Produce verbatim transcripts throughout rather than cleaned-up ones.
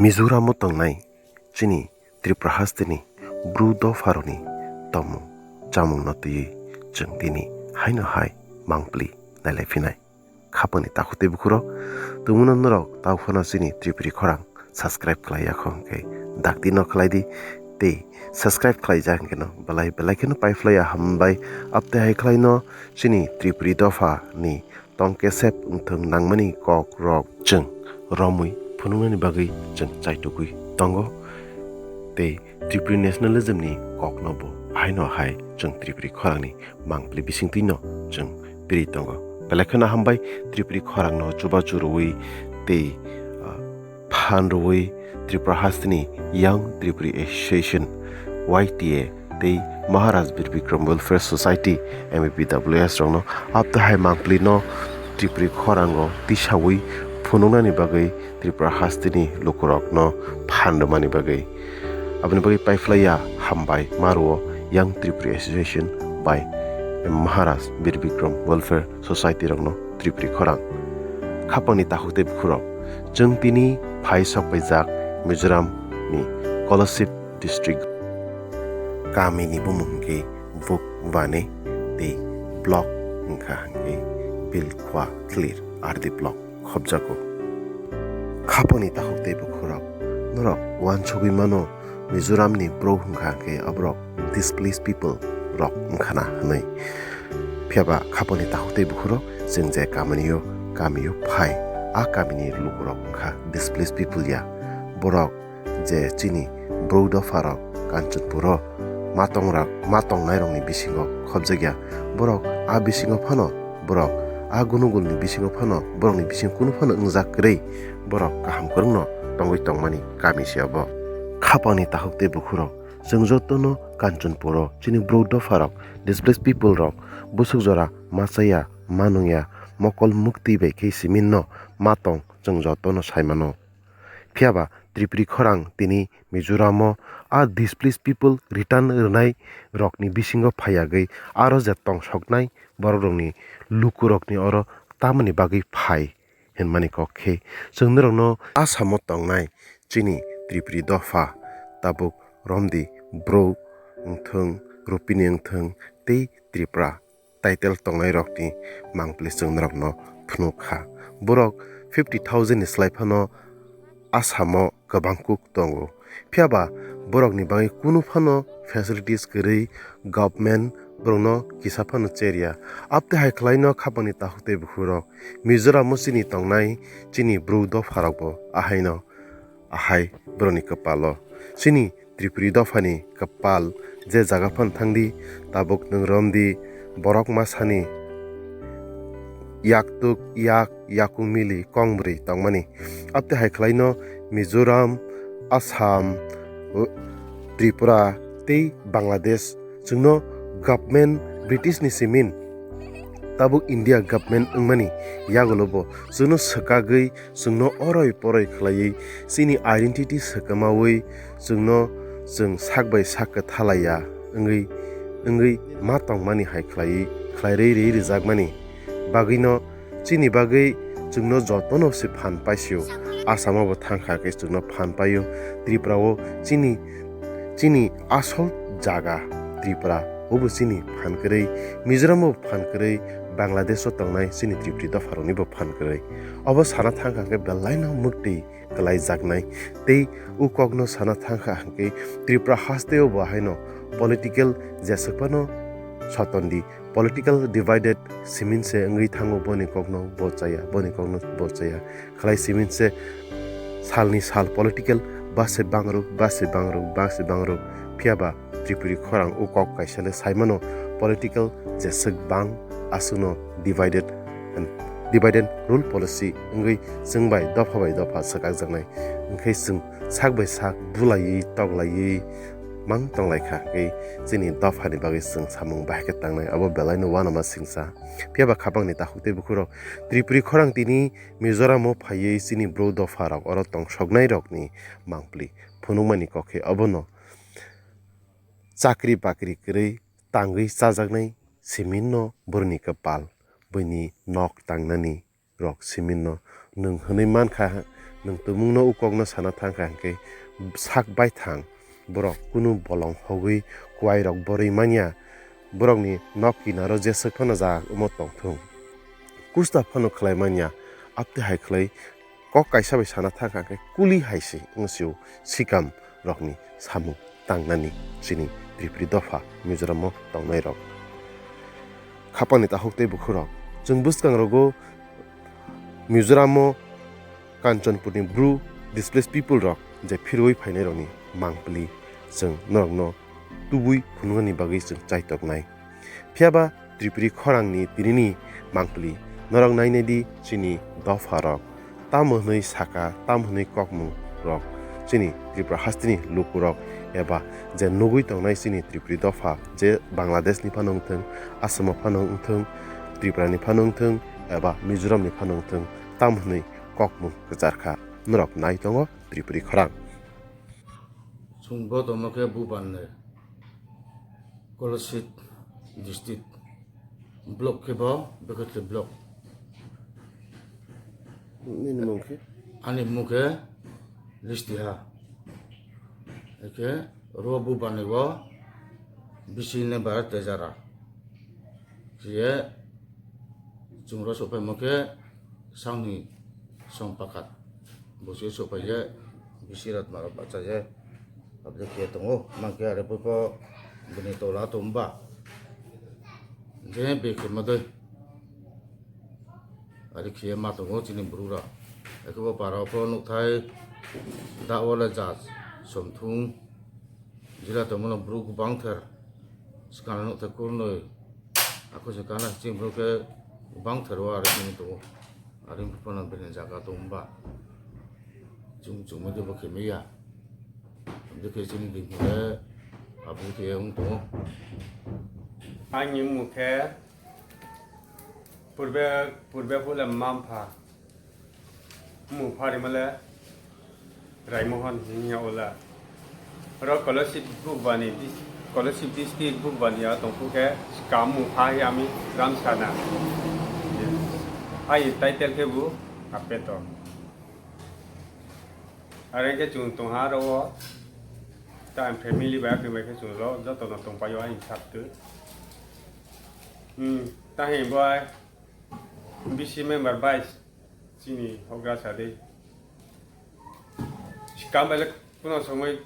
Mizoramo tongnai chini Tripura hasteni bru dopharokni tongmung chamungno twiwi chwng tini haino hai mangpli nailai phinai. Khapangni takhuk tei bukhurok, tongmano norok tau phano chini Tripuri khorang subscribe khlai ya kho hwnkhe dakti no khlai di tei subscribe khlai jak hwnkhe no belai belai kheno paiphlai ya hambai. Abtwi hai khlai no chini Tripuri dopha ni tong kesep wngthung nangmani kok rok chwng romwi phunuknani bagwi chwng chaitugwi tongo tei Tripuri nationalism ni kok no bo haino hai chwng Tripuri khorang ni mangpli bisingtwi no chwng piri tongo. Belai kheno hambai Tripuri khorang no chubachu rwui tei, ah, phan rwui Tripura hasteni Young Tripuri Association, Y T A, tei Maharaj Bir Bikram Welfare Society, M A B W S, rokno abtwi hai mangpli no Tripuri khorango tisaui phunuknani bagwi Tripura hasteni lukurokno phan rwmani bagwi. Aboni bagwi paiphlai ya hambai ma rwo Young Tripuri Association bai Maharaj Bir Bikram Welfare Society rokno Tripuri khorang. Khapangni takhuk tei bukhurok, chwng tini phai sok paijak Mizoram ni Kolasib district. Kami ni bumung hwnkhe Buk Bane tei block wngkha hwnkhe Bilkhwa Khlir R D block khobjago. Khapangni takhuk tei bukhurok, norok uansugwi mano Mizoram ni bro hwnkha hwnkhe aborok displaced people rok wngkhana hwnwi. Phiyaba khapangni takhuk tei bukhurok, chwng je kamio, kamio phai, a kamini lukurok wngkha displaced people ya. Borok je chini bro dopharok Kanchanpuro matongrok, matongnairokni bisingo khobjakya. Borok a bisingo phano, borok a gunugulni bisingo phano, borokni bising kunu phano wngjak kwrwi, borok kaham kwrwngno tongwi tongmani kami se obo. Khapangni takhuk tei bukhurok, chwng jotono Kanchanpuro chini bro dopharok, displaced people rok, bwswk jora machaya, manungya, mokol mukti bai khe siminno matong chwng jotono saimano. Phiyaba Tripuri khorang tini Mizoramo a displaced people return rwnai rokni bisingo phaiyawi aro je tongsoknai borok rokni lukurokni oro tamoni bagwi phai hwnmani kok khe chwng norokno Asamo tongnai chini Tripuri dopha tabuk romdi bro wngthwng, Rupini wngthwng tei Tripura title tongnairokni mangpli chwng norokno phunuk kha. Borok fifty thousand ni slai phano Asamo kwbang kuk tongo. Phiyaba borokni bagwi kunu phano facilities kwrwi government borokno kisa phano cherya. Abtwi hai khlaino khapangni takhuk tei bukhurok Mizoramo chini tongnai chini bru dopharokbo ahaino ahai borokni kwpalo. Chini Tripuri dophani kwpal je jaga phano thangdi, tabuk nwng romdi borok masani yaktuk yak yakung mili kong bwrwi tongmani. Abtwi hai khlaino Mizoram, Assam, Tripura tei Bangladesh chwngno government British ni simin tabuk India government wngmani yagulo bo chwngno swkagwi chwngno oroi poroi khlaiwi chini identity swkamaui chwngno chwng sak bai sak kwthalaiya wngwi, wngwi ma tongmani hai khlaiwi khlai rwi rwi rwjakmani bagwino chini bagwi chwngno jotono se phan paisio. Asamo bo thangkha khe chwngno phan paio. Tripura o chini, chini asol jaga Tripura obo chini phan kwrwi, Mizoram o phan kwrwi, Bangladesh o tongnai chini Tripuri dopharokni bo phan kwrwi. Obo sana thangkha khe belaino mwktwi kwlaijaknai. Tei o kokno sana thangkha hwnkhe Tripura hasteo bo haino political jeswk phano sotondi political divided simin se wngwi thango boni kokno bo chaya, boni kokno bo chaya. Khlai simin se salni sal political base bangruk, base bangruk, base bangruk. Phiyaba Tripuri khorang o kok kaisa le saimano political jeswk bang aswkno divided and, divide and rule policy wngwi chwng bai dopha bai dopha swkakjaknai. Hwnkhe chwng sak bai sak bulaiwi toklaiwi mang tonglaikha, hwnkhe chini dophani bagwi chwng samung bahai khe tangnai, abo belaino uanama singsa. Phiyaba khapangni takhuk tei bukhurok Tripuri khorang tini Mizoramo phaiwi chini bru dopharok oro tongsoknairokni mangpli phunukmani kok khe obono chakri bakri kwrwi tangwi chajaknai siminno boroni kwpal, buini nok tangnani rok simin no nwng hwnwi mankha, nwng tumungno ukokno sana thangkha hwnkhe sak baithang borok kunu bolong hogwi kuairok borwi manya, borokni nok kinaro jeswk phano ja omo tongthung, kusta phano khlai manya, apte hai khlai kok kaisa bai sana thangkha hwnkhe kuli hai se wng sio sikam rokni samung tangnani chini Tripuri dopha Mizoram o tongnai rok. Khapangni takhuk tei bukhuk rok, chwng bwskang rogo Mizoram o Kanchanpurni Bru displaced people rok je phirwi phainai rokni mangpili chwng norokno tubui phunuknani bagwi chwng chaitoknai. Phiyaba Tripuri khorangni tinini mangpili norok nainai di chini dopha rok tamo hwnwi saka, tamo hwnwi kokmung rok chini Tripura hasteni lukurok eba je nugwi tongnai chini Tripuri dopha je Bangladesh ni phano wngthung, Assam o phano wngthung, Tripura ni phano wngthung eba Mizoram ni phano wngthung, tamo hwnwi kokmung kwchar kha. Norok nai tongo Tripuri khorang. Chwng bo tongma khe Buban ni Kolosit district, block khe bo Bekhetli block. Nini mung khe? Ani mung khe Listiha. Eke ro Buban ni bo bisi ne bara tejara. Khiye chwng ro sokphaima khe sangni song pakhat. Bo se sokphai ye bisi rat maro bacha ye. Aboni khiye tongo, mang khe are bo bini tola tongba. Je be khe ma doi. Ari khiye ma tongo chini bwrwk rok. Eke bo para o pho nukthai da wale jat somthung. Jila tongmano bwrwk bangther. Swkang nukthai kurnwi. Ako se kana chini bwrwk khe bangther o ari chini tongo. Ari phano bini jaga tongba. Chwng chwngma khe bo khe maya. Hwnkhe chini bini khe abo khe wng tongo. Ani mung khe purbe, purbe phule mampha. Mung pharimale Raimohon hinya ola. Ro Kolasib Bukbani, dis-, Kolasib district Bukbani a tongkhu khe skam mung pha hi ami Ramsana. Ai title khe bu Apeto. Are khe chwng tongha ro o. Ta family bai khe bai khe chwng ro joto no tongpaio ai saptu. Hmm, ta hi bai. Bisi member bai chini hogra sadi. Sikam bele kuno somoi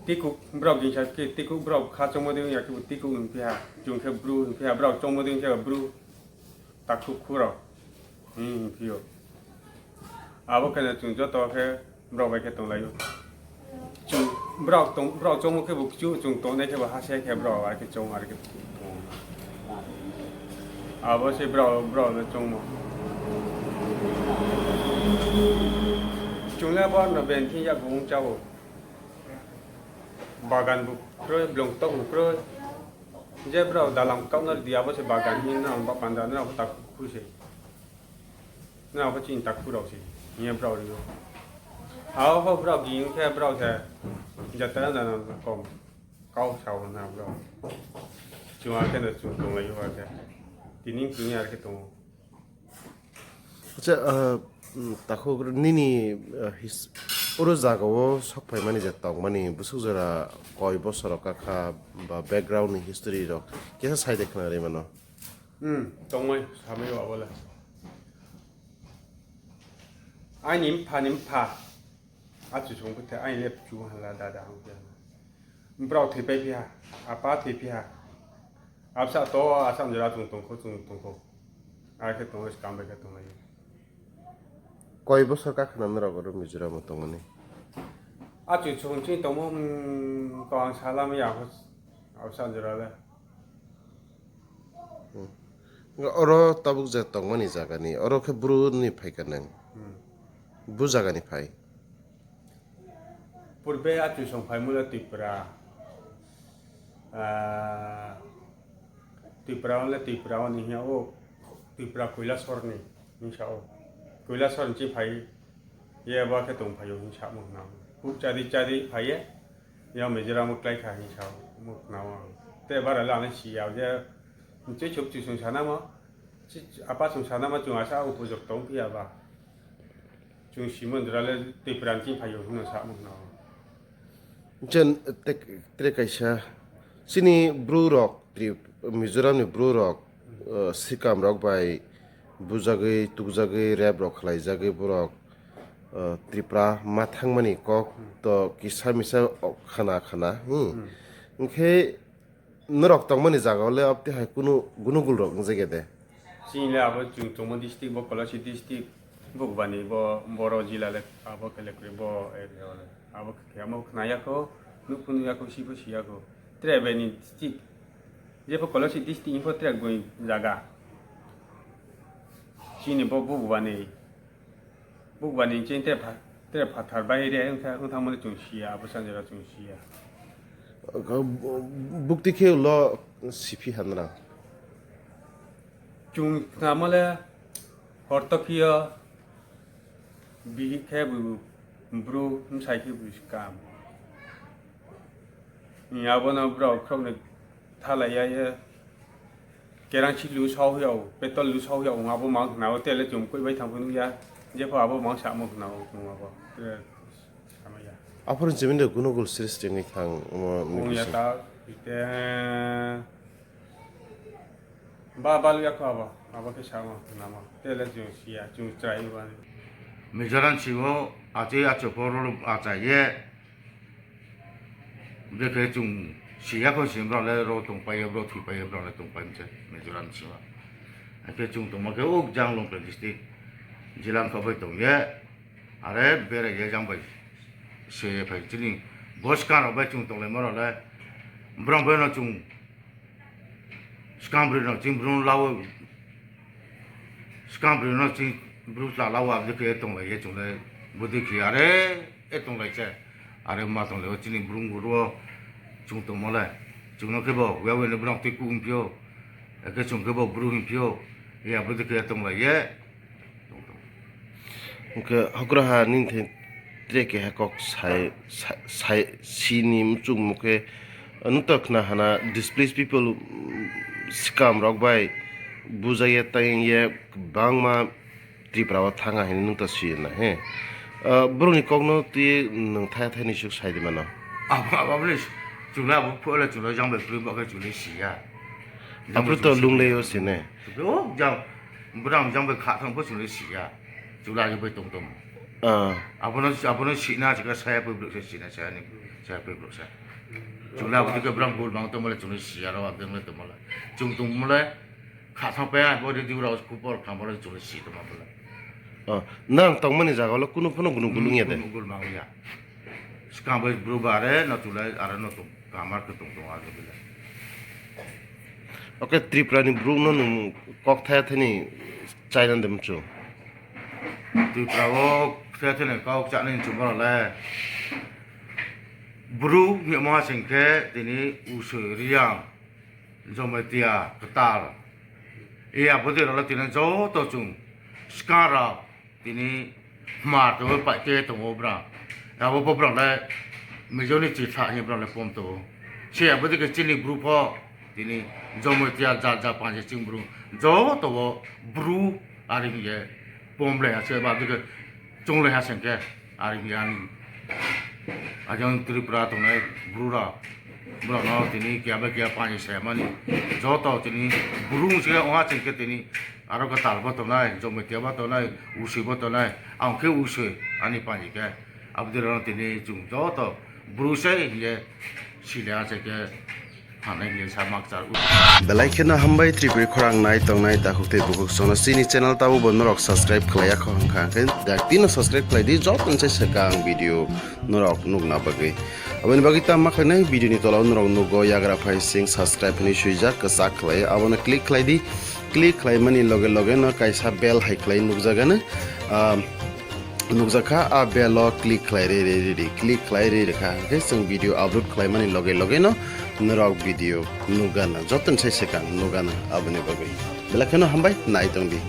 tikuk brok gingsa ki tikuk brok kha chongmo ding ya ki tikuk hingphi ha, jung khe bru hingphi ha, brok chongmo ding khe bru takhuk khuro hingphio. Abo khe chwng joto khe Borok bai khe tonglaio. Chwng borok tong, borok chongmo khe bo kichu chwng tongnai khe bo hase khe borok bai khe chong ar khe tongo. Abo se borok, borok no chongmo. Chwng le bo no ben thing ya bo wng chao. Bagan bo kroi, blong tok bo kroi. Je borok dalam kok no di abo se bagan ni no ba panda no abo tak khuse. Na, abo chini takhuk rok se, hiya borok rio. Abo borok gini khe borok se jatara jana kom kau sao na borok. Chwng khe no chwng tong lai o khe. Tini tini ar khe tongo. Acha, ah, mm, takhuk nini, ah, his-, oro jaga o sok phaimani je tongmani bwswk jora koi bosor rok kakha ba background ni history rok kisa sai de khna ri mano. Hmm, tongmai samai o abo le. Aini mpha ni mpha. Achu song khe aini le chu hala dada ang khe. Brao thwi pai phiya, apa thwi phiya. Absa to asa jora chung tongkho, chung tongkho. Ai khe tong kam bai khe tong lai. Koi bosor ka khna norok oro Mizoram o tongmani? Achu song chini tongmo, hmm, ko ang salam ya ho. Absa jora le. Hmm. Oro tabuk je tongmani jagani, oro khe bru ni phaikha nang? Hmm. Bu jagani phai? Purbe achu song phaimula Tripura. Ah, Tripura wngkha Tripura wngkha o Tripura Koilasor ni hinsa o. Koilasor ni chi phai ye ba khe tong phaio hinsa mung nang. Kuk chadi chadi phai ye. Ya Mizoram o klai kha hinwi sa mukna o ang. Te bara le ang si ya je, mchwi chuk chwi sung sana mo, Apa chwng sana ma chwng asa upojok tong phiya ba. Chwng simon jora le tei pran chini phaio hwnwi sa mano. Jen tek-, tere kaisa chini bru rok, Trip-, Mizoram ni bru rok, uh, sikam rok bai bujagwi, tukjagwi, rep rok khlaijagwi borok, uh, Tripura ma thangmani kok to kisa misa khana khana, hmm. Hmm. Hinkhe norok tongmani jaga o le obte hai kunu gunugul rok wngjakya de? Chini le abo chwng tongma district bo Kolasib district, Bukbani bo Boro jila le abo khe le kwrwi bo area o le. Abo khe amo khna ya kho, nuk phunu ya kho, sibo si ya kho. Tre beni district, jepho Kolasib district info tre gwi jaga. Chini bo Bukbani. Bukbani chini tere pha-, tere phatar bai re wngkha, wngthang mani chwng siya, abo sanjera chwng siya. Bukti khe ulo siphi hanra. Chwng khnamale horto phiyo bihik khe bu bru, bwsai khe bu skam. Abono borok khoroknwi thalaiya ye. Kerang si lu sau yau, petrol lu sau yau, abo mang khna o, tele chum koi bai thang phunu ya, jepho abo mang sa mo khna o, abo, te, sama ya. Aphuru jeminde gunugul sristi wngwi thang, omo, ong ya ta, ite, ba, balu ya kho abo, abo khe sa mo khna mo, tele chum siya, chum chai ba. Mizoram simo, achi acho porolo achai ye. Bwkhe chwng siya kho, sini borok le ro tongpai, borok thwipai, borok le tongpai mse Mizoram sima. Hakhe chwng tongma khe uk jang Longkai district, Jilang kho bai tong ye, are bere ye jang bai se phai chini boss kan rok bai chwng tong lai ma rok le, borok bai no chwng Swkang bwrwi rok chini bru no lawo, swkang bwrwi no chini bru chwla lawo, aboni khe tong lai ye chwng le bwdwi khe are e tong lai se, are ma tong lai o chini bru buru o chwng tong mo le, chwng no khe bo uya uya ni bwrang twi ku wng phio, eke chwng khe bo bru wng phio, ya bwdwi khe tong lai ye. Hwnkhe hokra ha nini thai tre keha kok sai, sai, sai, sini muchung mukhe nukta khna hana displaced people, mm, swkam rok bai bujaiya tangya kwbangma Tripura o thanga hinwi nukta swi na he. Ah, borokni kokno twi nwng thaya thaini suk sai di mano. Abo, abo ni chwla abo phole chwla jang bai phule bo khe chwla siya. Aphuru to lunglei o sine. O jang, bwrang jang bai kha thang pho chwla siya. Chwla age bai tong tong. Ah. Abono, abono sina chika saya pui bluk se sina saya ni, saya pui bluk sa. Chwla abo dike bwrang gul bang tong mole chwla siya ro abdeng le tong mole. Chung tong mole kha thang pe ai bo de diura kupor kha mole chwla si tong mole. Oh, nang tongmani jaga lo kunu phano gunu gulung ya de. Gunu gul mang ya. Swkang bai bru ba are no chwla are no tong. Kamar khe tong tong aro bile. Oke, Tripura ni bru no nung kok thaya thani chaina de muchu. Tripura o thaya thani kok chani chumara le. Bru ni ma sing khe tini Usui, Riang, Jamatia, Kwtal. Iya bwdwi rok le tini joto chung skang rok. Tini hmar tongwi paite tongo bwrang. Abo bo bwrang le Mizo ni chitha hinwi bwrang le pom tongo. Se abo dike chini bru pho tini Jamatia jat jat panji chini bru joto bo bru ari hinwi pom le ha se ba dike chong le ha se hwnkhe ari hinwi ani ajang Tripura tongnai bru rok. Borokno tini kiya bai kiya pani saimani. Joto tini buru wngse ongha chengkhe tini aro kwtal bo tongnai, jomitiya bo tongnai, usui bo tongnai. Ang khe usui ani pani khe. Aboni rokno tini chwng joto buru se hinkhe sile achai khe phanai hinkhe sa makchar. Belai kheno hambai Tripuri khorang nai tongnai takhuk tei bukhuk sono chini channel tabo bo norok subscribe khlaiya kho hwnkha hwnkhe dak tino subscribe khlai di joto se swkang video norok nukna bagwi. Aboni bagwi tamo khlainai video ni tola o norok nugo yagra phai sing subscribe hinwi swijak kwchak khlai abono click khlai di. Click khlai mani loge loge no kaisa bell hai khlai nukjagano, ah, nukjakha, a bell o click khlai re re re re click khlai re re kha hwnkhe chwng video upload khlai mani loge loge no norok video nukgana joto ni sai swkang nukgana aboni bagwi. Belai kheno hambai nai tong di.